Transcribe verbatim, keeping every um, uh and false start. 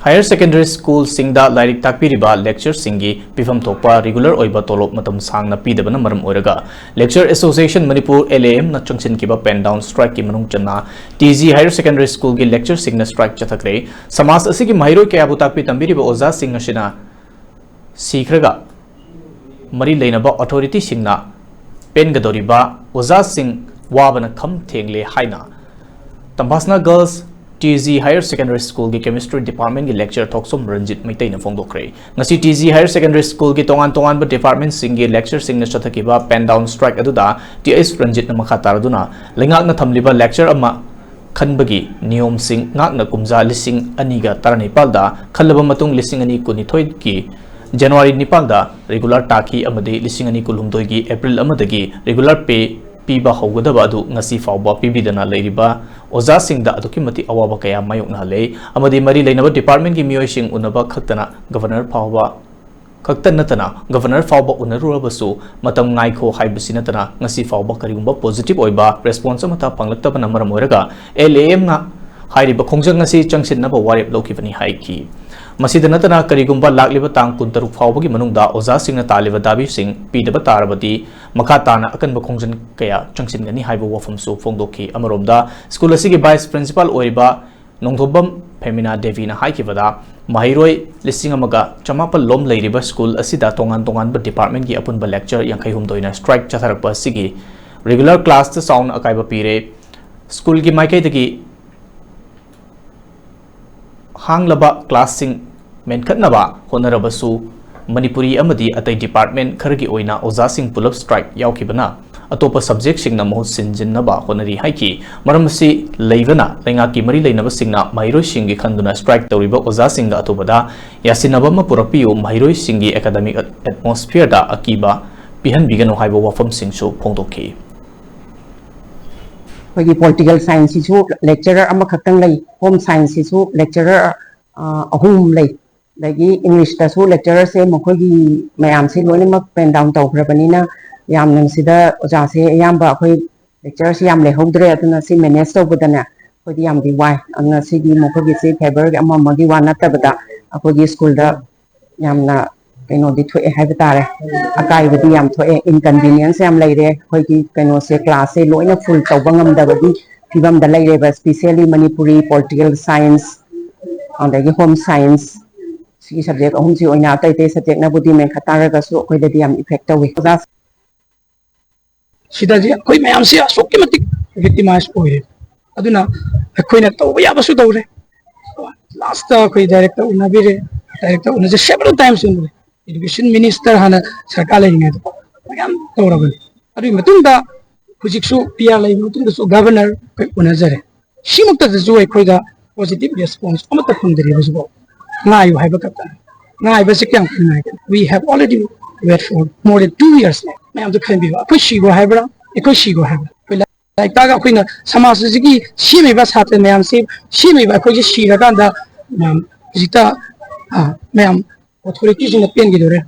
Higher secondary schoolꯁꯤꯡꯗ ꯂꯥꯏꯔꯤꯛ ꯇꯥꯛꯄꯤꯔꯤꯕ lecturerꯁꯤꯡꯒꯤ ꯄꯤꯐꯝ ꯊꯣꯛꯄ regular ꯑꯣꯏꯕ ꯇꯣꯂꯣꯞ ꯃꯇꯝ ꯁꯥꯡꯅ ꯄꯤꯗꯕꯅ ꯃꯔꯝ ꯑꯣꯏꯔꯒ Lecturer Association Manipur, L A M, ꯅ ꯆꯪꯁꯤꯟꯈꯤꯕ pen down strikeꯀꯤ ꯃꯅꯨꯡ ꯆꯟꯅ T G Higher Secondary Schoolꯒꯤ lecturerꯁꯤꯡꯅ strike ꯆꯠꯊꯈ꯭ꯔꯦ꯫ ꯁꯃꯥꯖ ꯑꯁꯤꯒꯤ ꯃꯍꯩꯔꯣꯏ ꯀꯌꯥꯕꯨ ꯇꯥꯛꯄꯤ ꯇꯝꯕꯤꯔꯤꯕ ꯑꯣꯖꯥꯁꯤꯡ ꯑꯁꯤꯅ ꯁꯤꯈ꯭ꯔꯒ ꯃꯔꯤ ꯂꯩꯅꯕ authorityꯁꯤꯡꯅ ꯄꯦꯟꯒꯗꯧꯔꯤꯕ ꯑꯣꯖꯥꯁꯤꯡ ꯋꯥꯕꯅ ꯈꯝ ꯊꯦꯡꯂꯦ ꯍꯥꯏꯅ ꯇꯝꯐꯥꯁꯅꯥ Girls T G Higher Secondary Schoolꯒꯤ Chemistry Departmentꯀꯤ lecturer ꯊꯣꯛꯆꯣꯝ ꯔꯟꯖꯤꯠ ꯃꯩꯇꯩꯅ ꯐꯣꯡꯗꯣꯛꯈ꯭ꯔꯦ꯫ ꯉꯁꯤ T G Higher Secondary Schoolꯒꯤ ꯇꯣꯉꯥꯟ ꯇꯣꯉꯥꯟꯕ departmentꯁꯤꯡꯒꯤ lecturerꯁꯤꯡꯅ ꯆꯠꯊꯈꯤꯕ pen down strike ꯑꯗꯨꯗ T S ꯔꯟꯖꯤꯠꯅ ꯃꯈꯥ ꯇꯥꯔꯗꯨꯅ ꯂꯩꯉꯥꯛꯅ ꯊꯝꯂꯤꯕ lecturer ꯑꯃ ꯈꯟꯕꯒꯤ ꯅꯤꯌꯣꯝꯁꯤꯡ ꯉꯥꯛꯅ ꯀꯨꯝꯖꯥ ꯂꯤꯁꯤꯡ ꯑꯅꯤꯒ ꯇꯔꯥꯅꯤꯄꯥꯜꯗ ꯈꯜꯂꯕ ꯃꯇꯨꯡ ꯂꯤꯁꯤꯡ ꯑꯅꯤ ꯀꯨꯟꯅꯤꯊꯣꯏꯒꯤ January ꯅꯤꯄꯥꯜꯗ regular ꯇꯥꯈꯤ ꯑꯃꯗꯤ ꯂꯤꯁꯤꯡ ꯑꯅꯤ ꯀꯨꯟꯍꯨꯝꯗꯣꯏꯒꯤ April ꯑꯃꯗꯒꯤ regular pay ꯄꯤꯕ ꯍꯧꯒꯗꯕ ꯑꯗꯨ ꯉꯁꯤ ꯐꯥꯎꯕ ꯄꯤꯕꯤꯗꯅ ꯂꯩꯔꯤꯕ ꯑꯣꯖꯥꯁꯤꯡꯗ ꯑꯗꯨꯛꯀꯤ ꯃꯇꯤꯛ ꯑꯋꯥꯕ ꯀꯌꯥ ꯃꯥꯌꯣꯛꯅꯍꯜꯂꯦ ꯑꯃꯗꯤ ꯃꯔꯤ ꯂꯩꯅꯕ departmentꯀꯤ ꯃꯤꯑꯣꯏꯁꯤꯡ ꯎꯅꯕ ꯈꯛꯇꯅ Governor ꯐꯥꯎꯕ ꯈꯛꯇ ꯅꯠꯇꯅ Governor ꯐꯥꯎꯕ ꯎꯅꯔꯨꯔꯕꯁꯨ ꯃꯇꯝ ꯉꯥꯏꯈꯣ ꯍꯥꯏꯕꯁꯤ ꯅꯠꯇꯅ ꯉꯁꯤ ꯐꯥꯎꯕ ꯀꯔꯤꯒꯨꯝꯕ positive ꯑꯣꯏꯕ response ꯑꯃꯠꯇ ꯐꯪꯂꯛꯇꯕꯅ ꯃꯔꯝ ꯑꯣꯏꯔꯒ L A M ꯅ ꯍꯥꯏꯔꯤꯕ ꯈꯣꯡꯖꯪ ꯑꯁꯤ ꯆꯪꯁꯤꯟꯅꯕ ꯋꯥꯔꯦꯞ ꯂꯧꯈꯤꯕꯅꯤ ꯍꯥꯏꯈꯤ꯫ ꯃꯁꯤꯗ ꯅꯠꯇꯅ ꯀꯔꯤꯒꯨꯝꯕ ꯂꯥꯛꯂꯤꯕ ꯇꯥꯡ ꯀꯨꯟꯇꯔꯨꯛ ꯐꯥꯎꯕꯒꯤ ꯃꯅꯨꯡꯗ ꯑꯣꯖꯥꯁꯤꯡꯅ ꯇꯥꯜꯂꯤꯕ ꯗꯥꯕꯤꯁꯤꯡ ꯄꯤꯗꯕ ꯇꯥꯔꯕꯗꯤ ꯃꯈꯥ ꯇꯥꯅ ꯑꯀꯟꯕ ꯈꯣꯡꯖꯪ ꯀꯌꯥ ꯆꯪꯁꯤꯟꯒꯅꯤ ꯍꯥꯏꯕ ꯋꯥꯐꯝꯁꯨ ꯐꯣꯡꯗꯣꯛꯈꯤ꯫ ꯑꯃꯔꯣꯝꯗ school ꯑꯁꯤꯒꯤ vice principal ꯑꯣꯏꯔꯤꯕ ꯅꯣꯡꯊꯣꯝꯕꯝ ꯐꯦꯃꯤꯅꯥ ꯗꯦꯕꯤꯅ ꯍꯥꯏꯈꯤꯕꯗ, ꯃꯍꯩꯔꯣꯏ ꯂꯤꯁꯤꯡ ꯑꯃꯒ ꯆꯃꯥꯄꯜ ꯂꯣꯝ ꯂꯩꯔꯤꯕ school ꯑꯁꯤꯗ ꯇꯣꯉꯥꯟ ꯇꯣꯉꯥꯟꯕ departmentꯀꯤ ꯑꯄꯨꯟꯕ lecturer ꯌꯥꯡꯈꯩ ꯍꯨꯝꯗꯣꯏꯅ strike ꯆꯠꯊꯔꯛꯄ ꯑꯁꯤꯒꯤ regular classꯇ ꯆꯥꯎꯅ ꯑꯀꯥꯏꯕ ꯄꯤꯔꯦ꯫ Schoolꯒꯤ ꯃꯥꯏꯀꯩꯗꯒꯤ ꯍꯥꯡꯂꯕ classꯁꯤꯡ ꯃꯦꯟꯈꯠꯅꯕ ꯍꯣꯠꯅꯔꯕꯁꯨ, ꯃꯅꯤꯄꯨꯔꯤ ꯑꯃꯗꯤ ꯑꯇꯩ department ꯈꯔꯒꯤ ꯑꯣꯏꯅ ꯑꯣꯖꯥꯁꯤꯡ ꯄꯨꯂꯞ strike ꯌꯥꯎꯈꯤꯕꯅ ꯑꯇꯣꯞꯄ subjectꯁꯤꯡꯅ ꯃꯍꯨꯠ ꯁꯤꯟꯖꯤꯟꯅꯕ ꯍꯣꯠꯅꯔꯤ ꯍꯥꯏꯈꯤ꯫ ꯃꯔꯝ ꯑꯁꯤ ꯂꯩꯕꯅ ꯂꯩꯉꯥꯛꯀꯤ ꯃꯔꯤ ꯂꯩꯅꯕꯁꯤꯡꯅ ꯃꯍꯩꯔꯣꯏꯁꯤꯡꯒꯤ ꯈꯟꯗꯨꯅ strike ꯇꯧꯔꯤꯕ ꯑꯣꯖꯥꯁꯤꯡꯗ ꯑꯊꯨꯕꯗ ꯌꯥꯁꯤꯟꯅꯕ ꯑꯃ ꯄꯨꯔꯛꯄꯤꯌꯨ, ꯃꯍꯩꯔꯣꯏꯁꯤꯡꯒꯤ academic atmosphereꯗ ꯑꯀꯤꯕ ꯄꯤꯍꯟꯕꯤꯒꯅꯨ ꯍꯥꯏꯕ ꯋꯥꯐꯝꯁꯤꯡꯁꯨ ꯐꯣꯡꯗꯣꯛꯈꯤ꯫ ꯑꯩꯈꯣꯏꯒꯤ political scienceꯁꯤꯁꯨ lecturer ꯑꯃꯈꯛꯇꯪ ꯂꯩ, home scienceꯁꯤꯁꯨ lecturer, ꯑ, ꯑꯍꯨꯝ ꯂꯩ, ꯑꯗꯒꯤ Englishꯇꯁꯨ lecturerꯁꯦ ꯃꯈꯣꯏꯒꯤ ꯃꯌꯥꯝꯁꯦ ꯂꯣꯏꯅꯃꯛ pen down ꯇꯧꯈ꯭ꯔꯕꯅꯤꯅ ꯌꯥꯝꯅ ꯃꯁꯤꯗ ꯑꯣꯖꯥꯁꯦ ꯑꯌꯥꯝꯕ ꯑꯩꯈꯣꯏ lecturerꯁꯦ ꯌꯥꯝ ꯂꯩꯍꯧꯗ꯭ꯔꯦ꯫ ꯑꯗꯨꯅ ꯁꯤ manage ꯇꯧꯕꯗꯅꯦ ꯑꯩꯈꯣꯏꯗꯤ ꯌꯥꯝꯗꯤ ꯋꯥꯏ꯫ ꯑꯗꯨꯅ ꯁꯤꯒꯤ ꯃꯈꯣꯏꯒꯤꯁꯤ ꯐꯦꯕꯔꯒꯤ ꯑꯃ ꯑꯃꯒꯤ ꯋꯥ ꯅꯠꯇꯕꯗ ꯑꯩꯈꯣꯏꯒꯤ ꯁ꯭ꯀꯨꯜꯗ ꯌꯥꯝꯅ ꯀꯩꯅꯣꯗꯤ ꯊꯣꯛꯑꯦ ꯍꯥꯏꯕ ꯇꯥꯔꯦ, ꯑꯀꯥꯏꯕꯗꯤ ꯌꯥꯝ ꯊꯣꯛꯑꯦ, ꯏꯟꯀꯟꯚꯤꯅꯤꯌꯦꯟꯁ ꯌꯥꯝ ꯂꯩꯔꯦ꯫ ꯑꯩꯈꯣꯏꯒꯤ ꯀꯩꯅꯣꯁꯦ, ꯀ꯭ꯂꯥꯁꯁꯦ ꯂꯣꯏꯅ ꯐꯨꯜ ꯇꯧꯕ ꯉꯝꯗꯕꯒꯤ ꯐꯤꯕꯝꯗ ꯂꯩꯔꯦꯕ꯫ ꯁ꯭ꯄꯤꯁꯦꯜꯂꯤ ꯃꯅꯤꯄꯨꯔꯤ, ꯄꯣꯂꯤꯇꯤꯀꯦꯜ ꯁꯥꯏꯟꯁ, ꯑꯗꯒꯤ ꯍꯣꯝ ꯁꯥꯏꯟꯁ, ꯁꯤꯒꯤ ꯁꯕꯖꯦꯛ ꯑꯍꯨꯝꯁꯤ ꯑꯣꯏꯅ꯫ ꯑꯇꯩ ꯑꯇꯩ ꯁꯕꯖꯦꯛꯅꯕꯨꯗꯤ ꯃꯦꯟꯈꯠ ꯇꯥꯔꯒꯁꯨ ꯑꯩꯈꯣꯏꯗꯗꯤ ꯌꯥꯝ ꯏꯐꯦꯛ ꯇꯧꯋꯤ꯫ ꯑꯣꯖꯥ ꯁꯤꯗꯗꯤ ꯑꯩꯈꯣꯏ ꯃꯌꯥꯝꯁꯦ ꯑꯁꯨꯛꯀꯤ ꯃꯇꯤꯛ ꯚꯤꯛꯇꯤꯃꯥꯏꯁ ꯑꯣꯏꯔꯦ꯫ ꯑꯗꯨꯅ ꯑꯩꯈꯣꯏꯅ ꯇꯧꯕ ꯌꯥꯕꯁꯨ ꯇꯧꯔꯦ꯫ ꯂꯥꯁꯇ ꯑꯩꯈꯣꯏ ꯗꯥꯏꯔꯦꯛꯇꯔ ꯎꯅꯕꯤꯔꯦ, ꯗꯥꯏꯔꯦꯛꯇꯔ ꯎꯅꯖꯩ, ꯁꯦꯕꯔꯦꯜ ꯇꯥꯏꯝꯁ ꯎꯅꯔꯦ꯫ ꯏꯗꯨꯀꯦꯁꯟ ꯃꯤꯅꯤꯁꯇꯔ ꯍꯥꯟꯅ ꯁꯔꯀꯥꯔ ꯂꯩꯔꯤꯉꯩꯗ ꯃꯌꯥꯝ ꯇꯧꯔꯕꯅꯤ꯫ ꯑꯗꯨꯒꯤ ꯃꯇꯨꯡꯗ ꯍꯧꯖꯤꯛꯁꯨ ꯄꯤ ꯑꯥꯔ ꯂꯩꯕ ꯃꯇꯨꯡꯗꯁꯨ ꯒꯚꯔꯅꯔ ꯑꯩꯈꯣꯏ ꯎꯅꯖꯔꯦ꯫ ꯁꯤꯃꯛꯇꯗꯁꯨ ꯑꯩꯈꯣꯏꯗ ꯄꯣꯖꯤꯇꯤꯚ ꯔꯦꯁꯄꯣꯟꯁ ꯑꯃꯠꯇ ꯐꯪꯗ꯭ꯔꯤ ꯍꯧꯖꯤꯛꯐꯥꯎ꯫ ꯉꯥꯏꯌꯨ ꯍꯥꯏꯕ ꯈꯛꯇꯅꯤ꯫ ꯉꯥꯏꯕꯁꯤ ꯀꯌꯥꯝ ꯀꯨꯏꯅ ꯉꯥꯏꯒꯅꯤ? We have already wait for more than two years. ꯃꯌꯥꯝꯁꯨ ꯈꯟꯕꯤꯌꯨ, ꯑꯩꯈꯣꯏ ꯁꯤꯈ꯭ꯔꯣ ꯍꯥꯏꯕ꯭ꯔꯥ, ꯑꯩꯈꯣꯏ ꯁꯤꯈ꯭ꯔꯣ ꯍꯥꯏꯕ꯭ꯔꯥ? ꯑꯩꯈꯣꯏ ꯂꯥꯏꯔꯤꯛ ꯇꯥꯛꯑꯒ ꯑꯩꯈꯣꯏꯅ ꯁꯃꯥꯖ ꯑꯁꯤꯒꯤ ꯁꯦꯝꯃꯤꯕ ꯁꯥꯇ꯭ꯔ ꯃꯌꯥꯝꯁꯤ, ꯁꯦꯝꯃꯤꯕ ꯑꯩꯈꯣꯏꯁꯤ ꯁꯤꯔꯀꯥꯟꯗ ꯃꯌꯥꯝ ꯍꯧꯖꯤꯛꯇ, ꯑ, ꯃꯌꯥꯝ ꯑꯣꯊꯣꯔꯤꯇꯤꯁꯤꯡꯅ ꯄꯦꯟꯈꯤꯗꯣꯔꯦ꯫